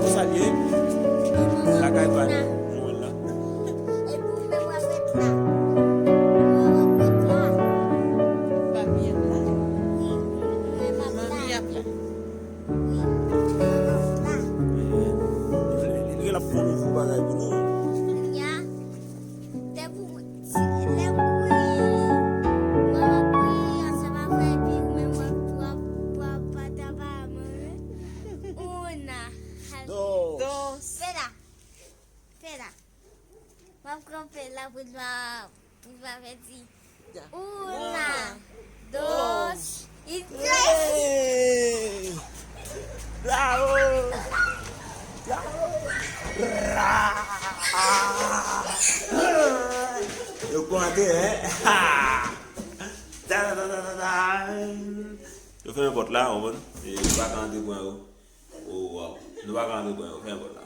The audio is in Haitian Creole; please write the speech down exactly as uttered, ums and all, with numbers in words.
Konsa l ye. Lakay pa nou, nou wè l la. Manmi ap la. Li gen l ap fè nouvo bagay pou nou. Depi w, si, lè w kriye, mwen ap kriye ansanm avè w, epi ou menm w ap, w ap, w ap bat anba mwen. Una. Dos. Dos. Fè la. Fè la. M ap kanpe la pou l pa, pou l pa pèdi. Ya. Una, dos, y tres. Hey! Bravo! Bravo! Ra! Yo konte, hein? Da, da, da, da, da, da. Yo fèmen pòt la, ou konprann? E nou pa ka antre pran yo. Oh, wow. Nou pa ka antre pran yo, fèmen pòt la.